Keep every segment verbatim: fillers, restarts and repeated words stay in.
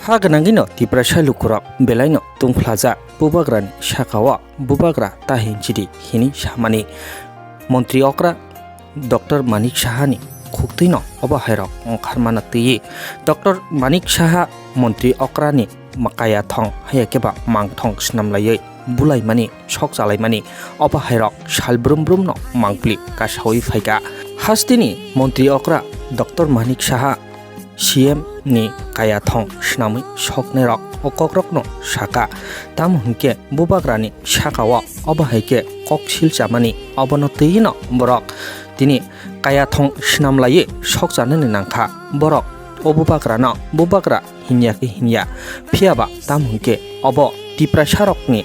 Ha gwnangwino Tiprasa lukurok belaino tungphlajak bubagrani sakao bubagra ta hinchidi hini samani. Montri okra Doctor Manik Sahani khuktwino obo hairok wngkharmana twiwi Doctor Manik Saha montri okrani ma-, kaya thong haiya khe ba mang thong snamlaiwi bulaimani sok chalaimani obo hairok sal brum brumno mangpli kasawi phaikha. Hasteni montri okra Doctor Manik Saha C M ni kaya thong snamwi soknairok o kokrokno sakha. Tamo hwnkhe bubagrani sakao obo hai khe kok sil chamani obono twiwino borok tini kaya thong snamlaiwi sok chanani nangkha. Borok o bubagrano bubagra hinya khe hinya. Phiya ba tamo hwnkhe obo Tiprasarokni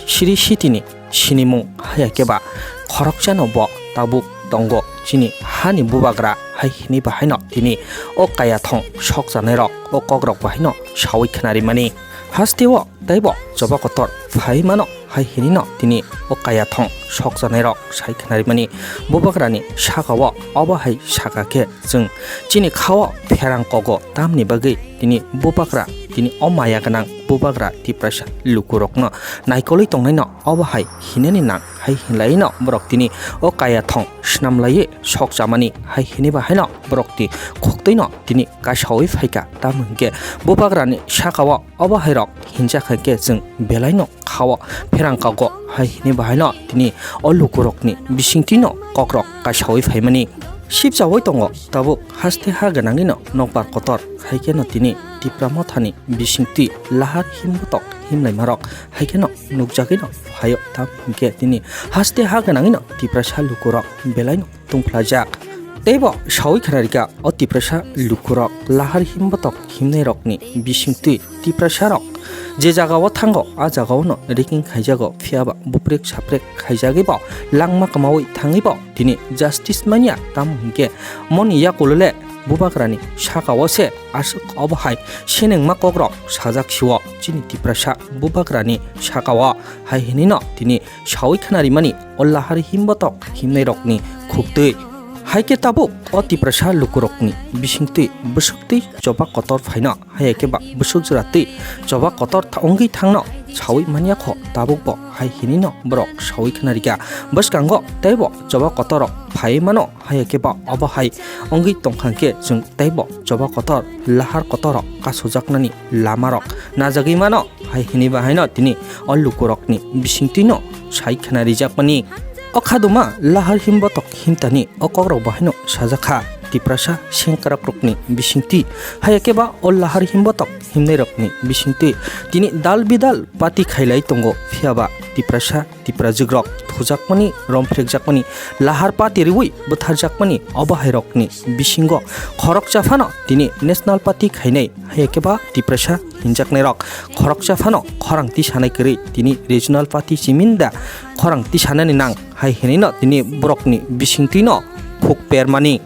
siri sitini sinimung haiya khe ba khoroksano bo tabuk tongo chini hani bubagra hai hinwi bahaino tini o kaya thong sok chanairok o kokrok bahaino sawi khnarimani. Hasteo teibo choba kotor phai mano hai hinwino tini o kaya thong sok chanairok sai khnarimani. Bubagrani sakao obo hai sakha khe chwng chini khao pherang kogo tamni bagwi tini bubagra tini o maya gwnang bubagra Tiprasa lukurokno naikolwi tongnaino obo hai hinani nang hai hinlaino borok tini o kaya thong snamlaiwi sok chamani hai hinwi bahaino borok ti khuktwino tini kasawi phaikha. Tamo hwnkhe bubagrani sakao obo hairok hinjak hai khe chwng belaino khao pherang kogo hai hinwi bahaino tini o lukurokni bisingtwino kokrok kasawi phaimani. Sipchawi tongo tabuk haste ha gwnangwino nokbar kotor hai kheno tini Tipra Mothani bisingtwi lahar himbotok himlaimarok hai kheno nukjagwino phaio. Tamo hwnkhe tini haste ha gwnangwino Tiprasa lukurok belaino tungphlajak. Teibo sawi khna rikha o Tiprasa lukurok lahar himbotok himnairokni bisingtwi Tiprasarok je jagao thango, a jagaono ragging khaijago, phiyaba buprek saprek khaijagwibo langma kwmawi thangwibo tini justice manya. Tamo hwnkhe moni yakulole bubagrani sakao se aswk obo hai siningma kokrok sajak sio chini Tiprasa bubagrani sakao hai hinwino tini sawi khnarimani o lahar himbotok himnairokni khuktwi. Hai khe tabuk o Tiprasa lukurokni bisingtwi bwswktwi choba kotor phaino, haiya khe ba bwswk jwratwi choba kotor tha-, wngwi thangno sawi manya kho, tabukbo hai hinwino borok sawi khna rikha. Bwskango teibo choba kotorrok phaiwi mano, haiya khe ba obo hai wngwi tongkha khe chwng teibo choba kotor, lahar kotorrok kasojaknani lamarok najagwi mano. Hai hinwi bahaino tini o lukurokni bisingtwino sai khna rijakmani. O khaduma lahar himbotok himtani o kokrok bahaino sajakha Tiprasa sengkrakrokni bisingtwi. Haiya khe ba o lahar himbotok himnairokni bisingtwi tini dal bidal party khailai tongo, phiyaba Tiprasa Tiprajwkrok thujakmani, romphrekjakmani, lahar party riwi bwtharjakmani obo hairokni bisingo khoroksa phano tini national party khainai, haiya khe ba Tiprasa hinjaknairok khoroksa phano khorang tisanai kwrwi tini regional party simin da khorang tisanani nang hai hinwino tini borokni bisingtwino khuk permani.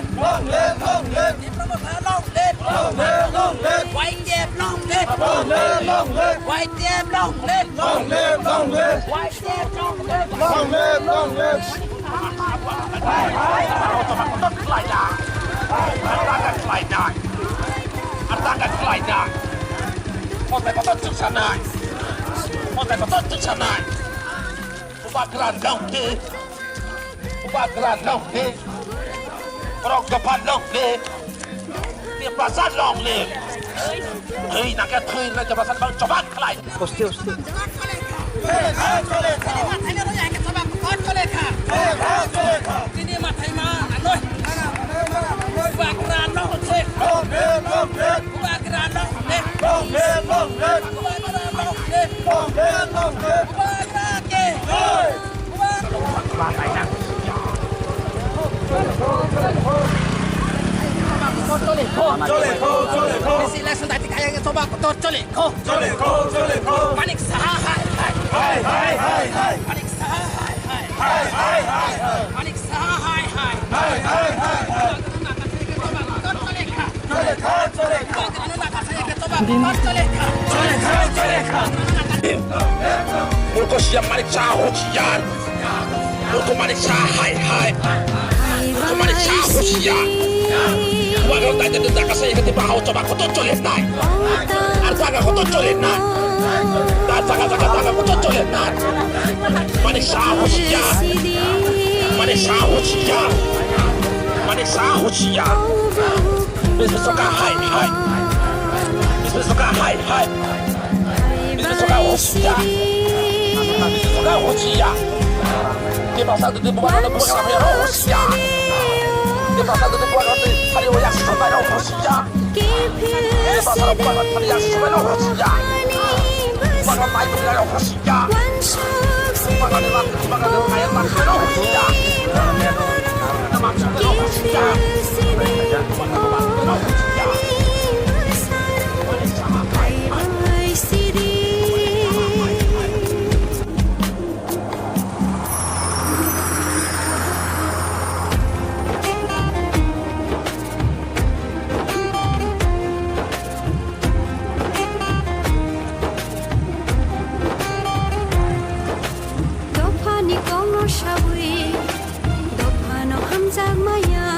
Long live, long live. Long live, long live. Long live, long live. Y T F long live. Long live, long live. Y T F long live. Long live, long live. Y T F long live. Long live, long live. Bubagra long live. Bubagra long live. Borok Dopha long live. Tiprasa long live. Thwi na khe thwi na khe basa bang choba khlai. Hosti, hosti. Chole kho, chole kho. Election dati kaya ke choba kotor chole kho. Chole kho, chole kho. Manik Saha hai hai. Hai, hai, hai, hai. Manik Saha hai hai. Hai, hai, hai, hai. Manik Saha hai hai. Hai, hai, hai, hai. Chole kho, chole kho. Murko siya Manik Saha hochiyar. Murko Manik Saha hai hai. Murko Manik Saha hochiyar. Bubagrano daitwdwi jaga saya khe bahao choba koto chole nai. Ar jaga koto chole nai. Jaga jaga jaga koto chole nai. Manik Saha hochiyar. Manik Saha hochiyar. Manik Saha hochiyar. Bismillah hai hai. Bismillah hai hai. Bismillah hochiyar. Bismillah hochiyar. Tiprasa dudi bubagrano bubagrano hochiyar. Tiprasa dudi bubagrano hari waya subai hochiyar. Tiprasa bubagrano hari waya subai hochiyar. Bubagrano mai bubagrano hochiyar. Dophani kongno sawi, dophano hamjak maya.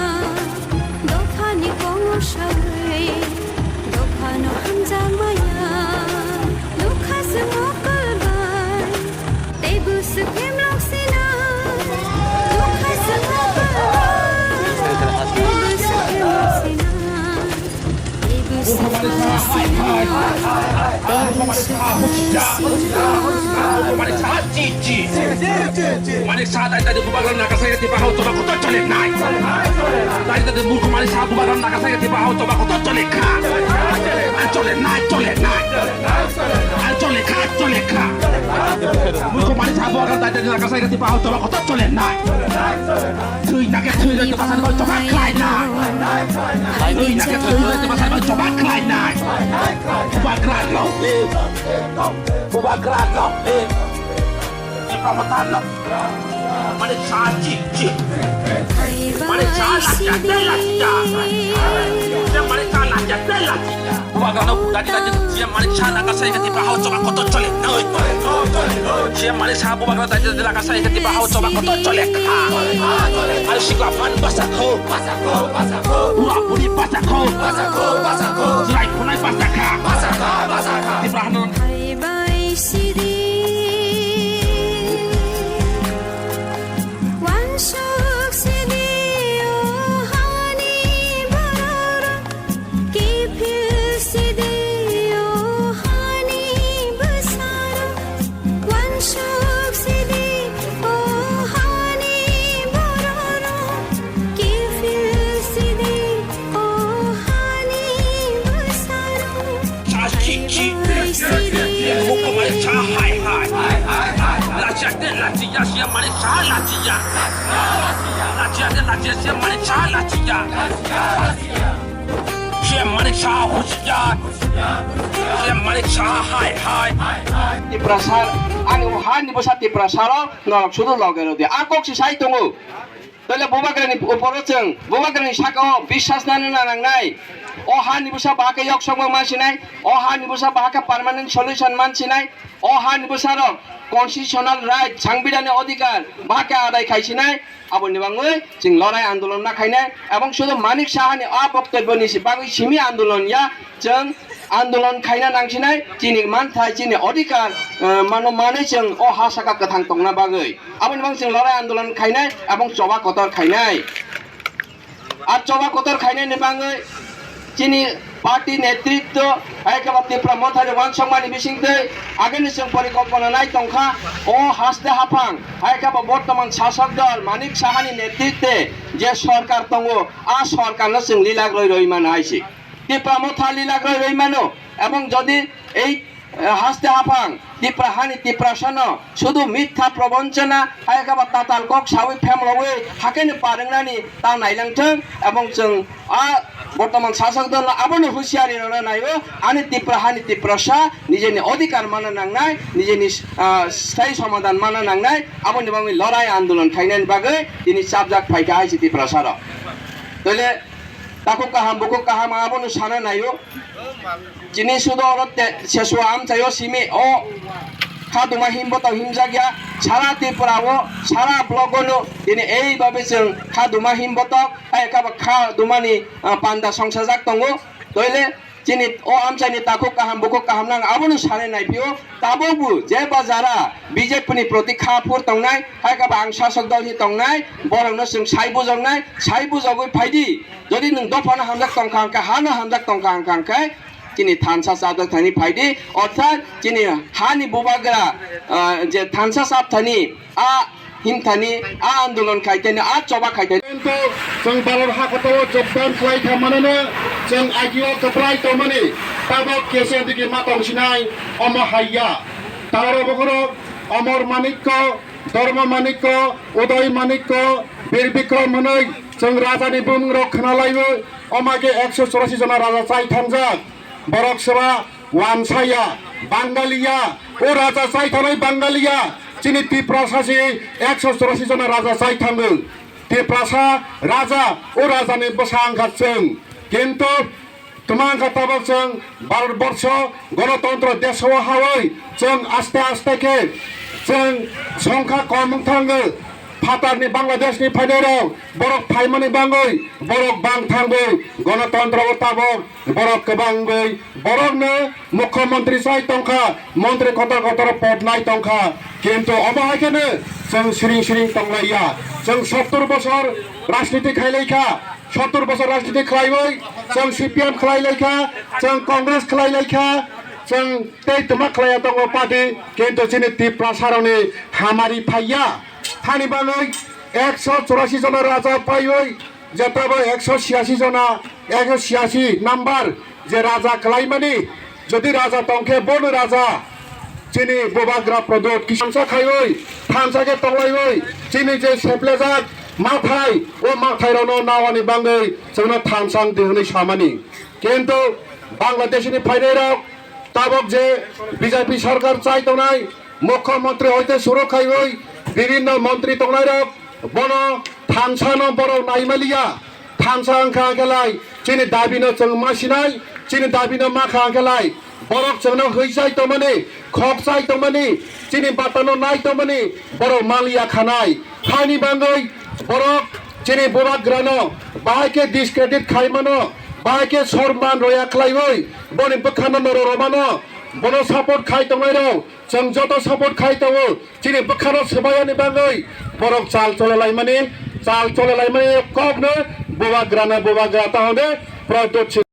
Dophani kongno sawi, dophano hamjak maya. Dukha se mokol bai, teibo se phemlok sina. Dukha se mokol bai, teibo se phemlok sina. Manik Saha dai dai bubagrano nakasai khe bahao choba kotor chole nai. Dai dai murko Manik Saha bubagrano nakasai khe bahao choba kotor chole kha. Ar chole nai, chole nai. Ar chole kha, chole kha. Murko Manik Saha bubagrano dai dai nakasai khe bahao choba kotor chole nai. Thwi na khe thwi roi tongma sano choba khlai nai. Thwi na khe thwi roi tongma sano choba khlai nai. Bubagrano. Bubagrano. Bubagrano. Manik Saha chi chi. Manik Saha lachi ya, lachi ya. Manik Saha lachi ya, lachi ya. Bubagrano dati dati C M Manik Saha nakasai khe bahao choba kotor chole nai. C M Manik Saha bubagrano dati dati nakasai khe bahao choba kotor chole kha. Ar sikla phan basa kho. Bura buri basa kho. Chwrai khonai basa kha. Tipra hano. Hai bai sidi. Wansuk sidi o hani borok. Kiphil sidi o hani bwsarok, wansuk sidi o hani bororok, kiphil sidi o hani bwsarok. Cha chi chi. Mukko mane cha hai hai. Lachi ya de lachi ya, sia mane cha lachi ya. Lachi ya de lachi ya, sia mane cha lachi ya. Sia mane cha husiya. Sia mane cha hai hai. Tiprasa, ani o hani bwsa Tiprasa rok norok sudu loge rodi. A kok si sai tongo. Tole bubagrani uporo chwng, bubagrani sakao biswas nani nangnai. O hani bwsa bahai khe yok sokma mansinai, o hani bwsa bahai khe permanent solution mansinai, o hani bwsa rok constitutional right, sangbidani odhikar bahai khe adai khaisinai. Aboni bagwi chwng lorai andolon ma khainai, ebong sudu Manik Sahani a boktobyo ni si-, bagwi simi andolon ya, chwng andolon khaina nangsinai, chini manthai, chini odhikar, eh, mano manwi chwng o ha saka kwthang tongna bagwi. Aboni bagwi chwng lorai andolon khainai, ebong choba kotor khainai. A choba kotor khainai ni bagwi chini Party netritwo, hai khe bo Tipra Mothani uansukmani bisingtwi agini chwng porikolpona nai tongkha. O haste haphang, hai khe bo bortoman sasok dol Manik Sahani netritwe je sorkar tongo, a sorkarno chwng lilagroi roi mano hai se. Tipra Motha lilagroi roi mano, ebong jodi ei eh, haste haphang Tipra hani Tiprasano sudu mitha probonchana, hai khe ba tatal kok sawi phemlogwi hakhe ni parwngnani ta nailangthwng, ebong chwng a bortoman sasok dol abono husiari rwna naio, ani Tipra hani Tiprasa nijeni odhikar mana nangnai, nijeni, ah, sthai somadhan mana nangnai, aboni bagwi lorai andolon khainani bagwi tini chapjak phaikha hai se Tiprasarok. Toile takhuk kaham, bukhuk kaham abono sana naio. Chini sudo oro te-, sesua amchaio simi o kha duma himbotok himjakya. Sara Tripura o, sara block o no tini ei babe chwng kha duma himbotok, hai khe bo kha dumani, ah, panda songsajak tongo. Toile chini o amchaini takhuk kaham, bukhuk kaham nang abono sanai naiphio. Tabukbo je ba jara B J P ni proti kha phur tongnai, hai khe bo ang sasok dol hi tongnai, borokno chwng sai bujoknai, sai bujogwi phaidi. Jodi nwng dophano hamjak tongkha hwnkhe, hano hamjak tongkha hwnkha hwnkhe, chini thansa chapjak thani phaidi, orthat chini hani bubagra, ah, je thansa chap thani, a himthani, a andolon khaithani, a choba khaithani. Kintu chwng Bharat hakotao jogdan khlai kha manano chwng agio kwprai tongmani, tabok kesa digi ma tongsinai, omo haiya. Taro bokhorok Amar Manikko, Dharma Manikko, Uday Manikko, Bir Bikram hwnwi chwng rajani bumung rok khna laiwi, omage ekso chorasi jona raja chai thangjak. Borok seba wansaya, Bangaliya, o raja chai thanai Bangaliya, chini Tiprasa si ekso chorasi jona raja chai thango. Tiprasa raja, o rajani bwsa wngkha chwng. Kintu Twma wngkha tabok chwng Bharat borsho gonotontro desh o hawi chwng aste aste khe chwng songkha kom wng thango. Phatarni Bangladesh ni phainairok borok phaimani bangwi borok bang thangwi gonotontro o tabok borok kwbangwi borokno mukhyamantri sai tongkha, montri kotor kotor pod nai tongkha. Kintu omo hai kheno chwng siring siring tonglaiya. Chwng sottor bosor rajniti khailaikha. Sottor bosor rajniti khlaiwi chwng C P M khlai laikha, chwng Congress khlai laikha, chwng tei twma khlaiya tongo party, kintu chini Tiprasarokni hamari phaiya. Hani bagwi ekso chorasi jona raja paiwi, jeta bai ekso chiyasi jona, ekso chiyasi number je raja khlaimani, jodi raja tongkhe bono raja chini bubagra Pradyot kisa thansa khaiwi, thansa khe tonglaiwi, chini je seplejak mathai, o mathai rokno nawani bangwi chwngno thansa wng di hwnwi samani. Kintu Bangladesh ni phainai rok tabok je B J P sarkar chai tongnai, mukhyamantri hoite suru khaiwi bibhinno montri tongnai rok bono thansa no borok naimaliya. Thansa wngkha hwnkhe lai chini dabi no chwng ma sinai, chini dabi no ma kha hwnkhe lai borok chwngno hwi chai tongmani, khok chai tongmani, chini bata no nai tongmani borok manliya khanai. Hani bagwi borok chini bubagra no bahai khe discredit khai mano, bahai khe sorman roya khlaiwi boni bwkha no norok romano, bono support khai tongnai rok chwng joto support khai tongo. Chini bwkhano swbaiyani bagwi borok chal chole laimani, chal chole laimani kokno bubagrano bubagra ta hwnde Pradyot